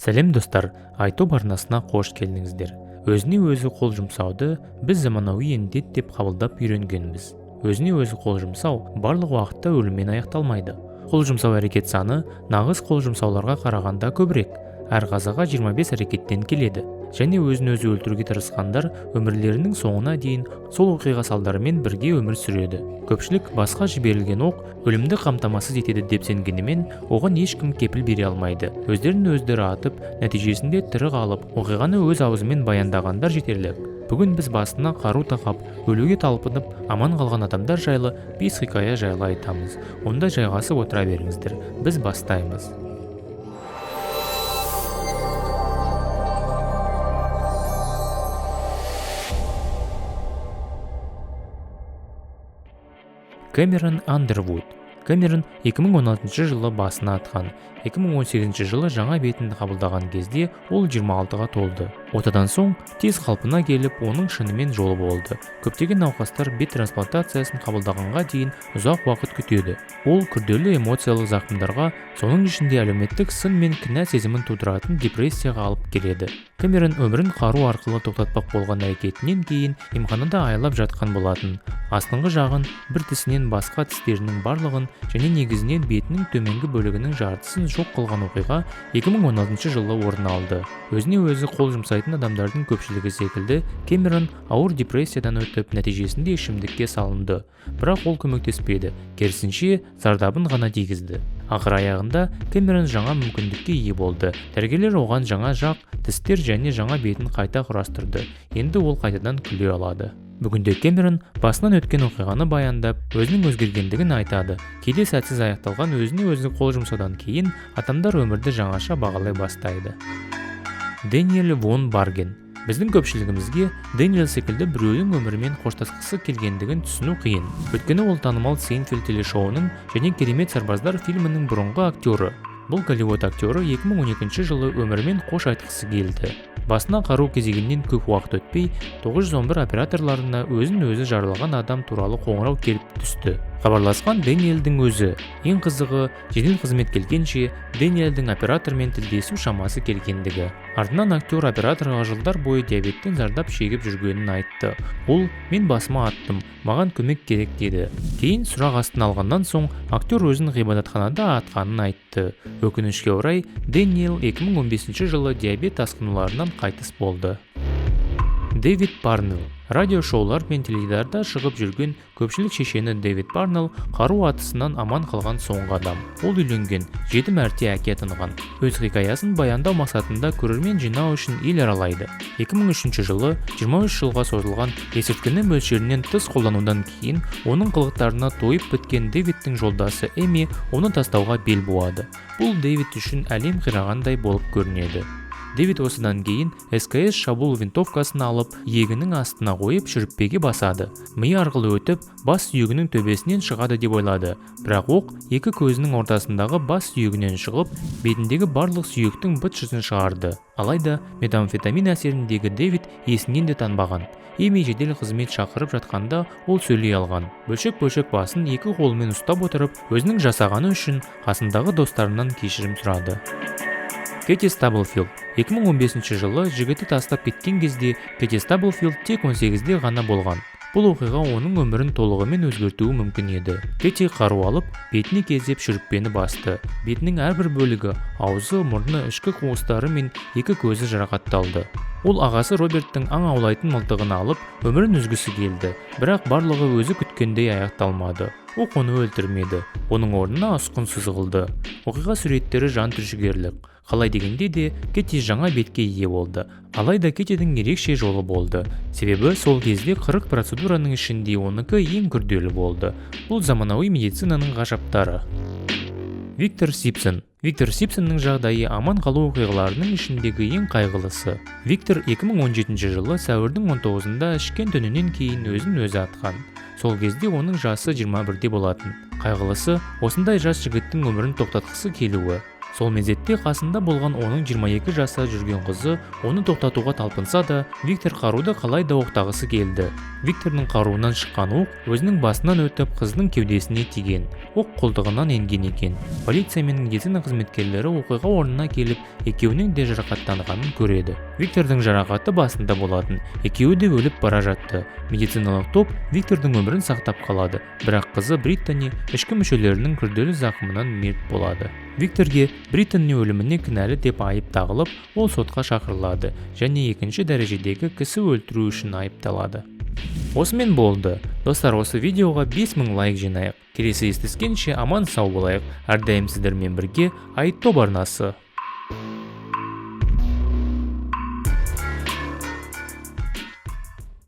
Сәлем, достар! Айтоп арнасына қош келдіңіздер. Өзіне өзі қол жұмсауды біз заманауи індет деп қабылдап үйренгенбіз. Өзіне өзі қол жұмсау барлық уақытта өліммен аяқталмайды. Қол жұмсау әрекет саны нағыз қол жұмсауларға қарағанда көбірек. Әр қазаға 25 әрекеттен келеді. Және өзін өзі өлтіруге тырысқандар өмірлерінің соңына дейін сол оқиға салдарымен бірге өмір сүреді. Көпшілік басқа жіберілген оқ өлімді қамтамасыз етеді деп сенгенімен, оған ешкім кепіл бере алмайды. Өздерін өздері атып, нәтижесінде тірі қалып, оқиғаны өз аузымен баяндағандар жетерлік. Бүгін біз басына қару тақап, өлуге талпынып, аман қалған адамдар жайлы 5 хикая жайлы айтамыз. Онда жайғасып отыра беріңіздер. Біз бастаймыз. Кэмерон Андервуд. Кэмерон 2016 жылы басына атқан. 2018 жылы жаңа бетін қабылдаған кезде ол 26-ға толды. Отадан соң тез қалпына келіп, оның шынымен жолы болды. Көптеген науқастар бет трансплантациясын қабылдағанға дейін ұзақ уақыт күтеді. Ол күрделі эмоциялық зақымдарға, соның ішінде әлеуметтік сын мен кінә сезімін тудыратын депрессияға алып келеді. Кэмерон өмірін қару арқылы тоқтатпақ болған әрекетінен кейін емханада айлап жатқан болатын. Астыңғы жағын, бір тісінен басқа тістерінің барлығын және негізінен бетінің төменгі бөлігінің жартысын жоқ қылған оқиға 2016 жылы орын алды. Өзіне өзі қол жұмсайтын адамдардың көпшілігі секілді Кэмерон ауыр депрессиядан өтіп, нәтижесінде ішімдікке салынды. Бірақ ол көмектеспеді, керісінше зардабын ғана тигізді. Ақыр аяғында Кэмерон жаңа мүмкіндікке ие болды. Дәрігерлер оған жаңа жақ, тістер және жаңа бетін қайта құрастырды. Енді ол қайтадан күле алады. Бүгінде Кэмерон басынан өткен оқиғаны баяндап, өзінің өзгергендігін айтады. Кейде сәтсіз аяқталған өзіне өзі қол жұмсаудан кейін адамдар өмірді жаңаша бағалай бастайды. Дэниэль Вон Барген. Біздің көпшілігімізге Дэниэль секілді біреудің өмірімен қоштасқысы келгендігін түсіну қиын. Өйткені ол танымал Сейнфельд телешоуының және Керемет сарбаздар фильмінің бұрынғы актері. Бұл Голливуд актері 2012 жылы өмірімен қош айтқысы келді. Басына қару кезегінен көп уақыт өтпей, 911 операторларына өзін өзі жаралаған адам туралы қоңырау келіп түсті. Хабарласқан Дэниэльдің өзі. Ең қызығы, жедел қызмет келгенше Дэниэльдің оператормен тілдесу шамасы келгендігі. Артынан актер операторға жылдар бойы диабеттен зардап шегіп жүргенін айтты. Ол: «Мен басыма аттым, маған көмек керек», – деді. Кейін сұрақ астына алғаннан соң актер өзін ғибадатханада атқанын айтты. Өкінішке орай, Дэниэль 2015 жылы диабет асқынуларынан қайтыс болды. Дэвид Парнелл. Радиошоулар мен теледидарда шығып жүрген көпшілік шешені Дэвид Парнелл қару атысынан аман қалған соңғы адам. Ол үйленген, 7 мәрте әке атанған. Өз хикаясын баяндау мақсатында көрермен жинау үшін ел аралайды. 2003 жылы 23 жылға созылған есірткіні мөлшерінен тыс қолданудан кейін оның қылықтарына тойып біткен Дэвидтің жолдасы Эми оны тастауға бел буады. Бұл Дэвид үшін әлем қирағандай болып көрінеді. Дэвид осыдан кейін СКС шабуыл винтовкасын алып, иегінің астына қойып, шүріппеге басады. Миы арқылы өтіп, бас сүйегінің төбесінен шығады деп ойлады. Бірақ оқ екі көзінің ортасындағы бас сүйегінен шығып, бетіндегі барлық сүйектің быт-шытын шығарды. Алайда метамфетамин әсеріндегі Дэвид есінен де танбаған. Эми жедел қызмет шақырып жатқанда ол сөйлей алған. Бөлшек-бөлшек басын екі қолымен ұстап отырып, өзінің жасағаны үшін қасындағы достарынан кешірім сұрады. Кэти Стаблфилд. 2015 жылы жігіті тастап кеткен кезде Кэти Стаблфилд тек 18-де ғана болған. Бұл оқиға оның өмірін толығымен өзгертуі мүмкін еді. Кэти қару алып, бетіне кезеп шүріппені басты. Бетінің әрбір бөлігі, аузы, мұрны, ішкі қуыстары мен екі көзі жарақатталды. Ол ағасы Роберттің аң аулайтын мылтығын алып, өмірін үзгісі келді. Бірақ барлығы өзі күткендей аяқталмады. Оқ оны өлтірмеді. Оның орнына ұсқын сызғылды. Оқиға суреттері жан түршігерлік. Қалай дегенде де Кэти жаңа бетке ие болды. Алайда Кэтидің ерекше жолы болды. Себебі сол кезде 40 процедураның ішінде оныкі ең күрделі болды. Бұл заманауи медицинаның ғажаптары. Виктор Сипсон. Виктор Сипсонның жағдайы аман қалу оқиғаларының ішіндегі ең қайғылысы. Виктор 2017 жылы сәуірдің 19-ында ішкен түнінен кейін өзін өзі атқан. Сол кезде оның жасы 21-де болатын. Қайғылысы, осындай жас жігіттің өмірін тоқтатқысы келуі. Сол мезетте қасында болған оның 22 жаста жүрген қызы оны тоқтатуға талпынса да, Виктор қаруды қалай да оқтағысы келді. Виктордың қаруынан шыққан оқ өзінің басынан өтіп, қызының кеудесіне тиген. Оқ қолтығынан енген екен. Полиция мен медицина қызметкерлері оқиға орнына келіп, екеуінің де жарақаттанғанын көреді. Виктордың жарақаты басында болатын. Екеуі де өліп бара жатты. Медициналық топ Виктордың өмірін сақтап қалады, бірақ қызы Бриттани ішкі мүшелерінің күрделі зақымынан мерт болады. Викторге Бриттани өліміне кінәлі деп айып тағылып, ол сотқа шақырылады және екінші дәрежедегі кісі өлтіру үшін айыпталады. Осымен болды, достар. Осы видеоға 5000 лайк жинайық. Келесі кездескенше аман сау болайық. Әрдайым сіздермен бірге Айтоп арнасы.